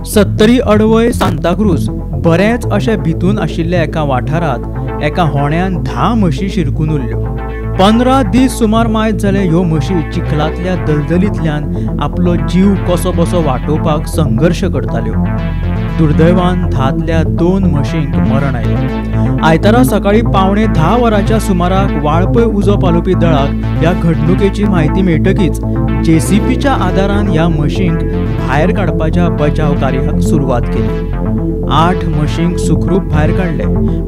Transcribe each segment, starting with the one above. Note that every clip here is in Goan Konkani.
सत्तरी अडवय सांताक्रूज बरेंच अशें भितून आशिल्ल्या एका वाठारांत एका होण्यान 10 म्हशी शिरकून उरल्यो। 15 दीस सुमार मायत जाले ह्यो म्हशी चिखलांतल्या दलदलींतल्यान आपलो जीव कसो बसो वाटोवपाक संघर्श करताल्यो। दुर्दैवान 10तल्या 2 म्हशींक मरण आयलें। आयतारा सकाळी 9:45 वरांच्या सुमाराक वाळपय उजो पालोवपी दळाक ह्या घडणुकेची म्हायती मेळटकीच जेसीबीच्या आदारान ह्या म्हशींक भायर काडपाच्या बचाव कार्याक सुरवात केली। 8 म्हशींक सुखरूप भायर काडले,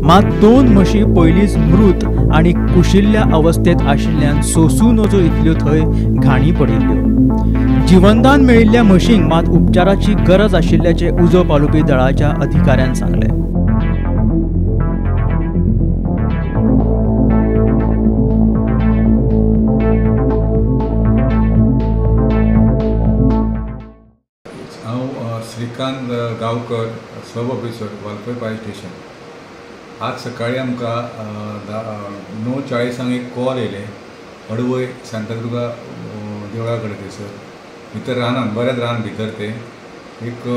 मात 2 म्हशी पयलींच मृत आनी कुशिल्ल्या अवस्थेत आशिल्ल्यान सोसूं नजो इतल्यो थंय घाणी पडिल्ल्यो। जिवनदान मेळिल्ल्या म्हशींक मात उपचाराची गरज आशिल्ल्याचें उजो पालोवपी दळाच्या अधिकाऱ्यान सांगलें। हांव Shrikant Gaonkar, sub officer, Valpoi fire station. आज सकाळी आमकां 9:40 एक कॉल येयले अडवय सांताक्रुजा देवळा कडेन थंयसर भितर रानान, बऱ्याच रान भितर ते एक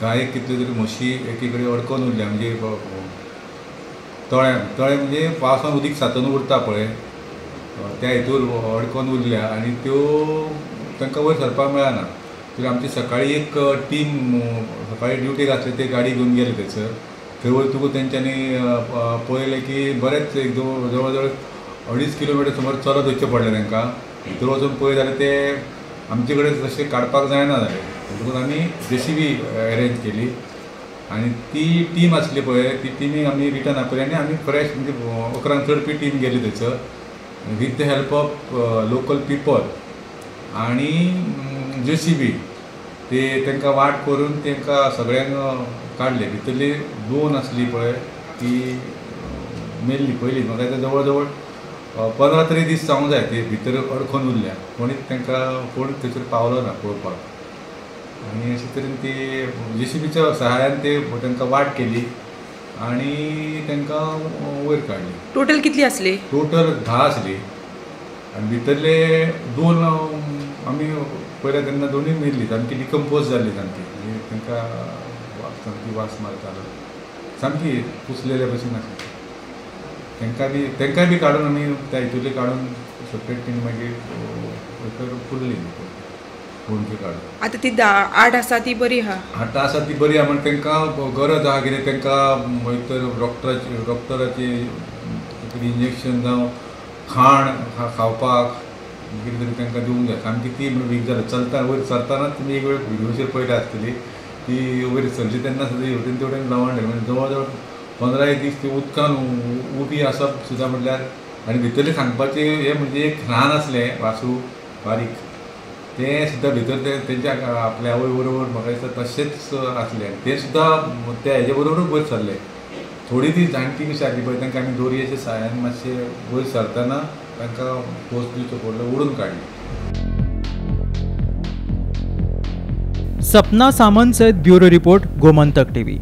गायेक कितल्यो तरी म्हशी एकी कडेन अडकोन उरल्या, म्हणजे तळ्यान, तळें म्हणजे पावसान उदीक साचून उरता पळय त्या हितूर अडकोन उरल्या आनी त्यो तांकां वयर सरपाक मेळना। तर आमची सकाळी एक टीम सकाळी ड्युटीक आसली, ते गाडी घेवन गेले थंयसर। थंय वयतकूच तेंच्यांनी पळयलें की बरेंच एक जवळ जवळ 2.5 किलोमिटर सुमार चलत वचचें पडलें तांकां। भितर वचून पळयत जाल्यार ते आमचे कडेन तशें काडपाक जायना जालें, म्हणटकूच आमी जेसीबी अरेंज केली आनी ती टीम आसली पळय ती टिमीक आमी रिटर्न आपयली आनी आमी फ्रेश म्हणजे 11 चडपी टीम गेली थंयसर with the help of local people आनी जेसीबी ते तांकां वाट करून तांकां सगळ्यांक काडले। भितरली 2 आसली पळय ती मेल्ली पयलीं, म्हाका दिसता जवळ जवळ 15 तरी दीस जावंक जाय ते भितर अडखोन उरल्या, कोणीच तांकां कोण थंयसर पावलो ना पळोवपाक। आनी अशे तरेन ती जेसीबीच्या सहाय्यान ते तांकां वाट केली आनी तांकां वयर काडली। टोटल कितली आसली? टोटल 10 आसली आनी भितरले 2 आमी पळयल्या तेन्ना 2 मेल्ली, सामकी डिकम्पोज जाल्ली, सामकी म्हणजे तांकां सामकी वास मारतालो, सामकी कुसलेले भशेन आसली। तांकां बी काडून आमी त्या हितूंतले काडून सेपरेट तिणी मागीर थंयसर पुरली होणक्यो काडून। आतां ती 8 आसा ती बरी आहा? 8 आसा ती बरी आहा, म्हण तांकां गरज आहा कितें तांकां एक तर डॉक्टराची इंजेक्शन जावं खाण खावपाक कितें तरी तांकां दिवंक जाय। सामकी ती म्हणून वीक जाली, चलता वयर सरतना तुमी एक वेळ व्हिडियोचेर पळयल्या आसतली, ती वयर सरली तेन्ना सुद्दां हेवटेन तेवटेन लवंडली, म्हणजे जवळ जवळ 15 एक दीस ती उदकान उबी आसप सुद्दां म्हटल्यार। आनी भितरलें सांगपाचें हें म्हणजे एक ल्हान आसलें वासू बारीक, तें सुद्दां भितर तें तेंच्या आपल्या आवय बरोबर म्हाका दिसता तशेंच आसलें, तें सुद्दां त्या हेजे बरोबरूच वयर सरलें। थोडी ती जाणटी कशी आसली पळय तांकां आमी दोरयेच्या साहाय्यान मातशें वयर सरतना तांकां फोर्स दिवचो पडलो, ओडून काडली। सपना सामंत सयत ब्युरो रिपोर्ट, गोमंतक टीव्ही।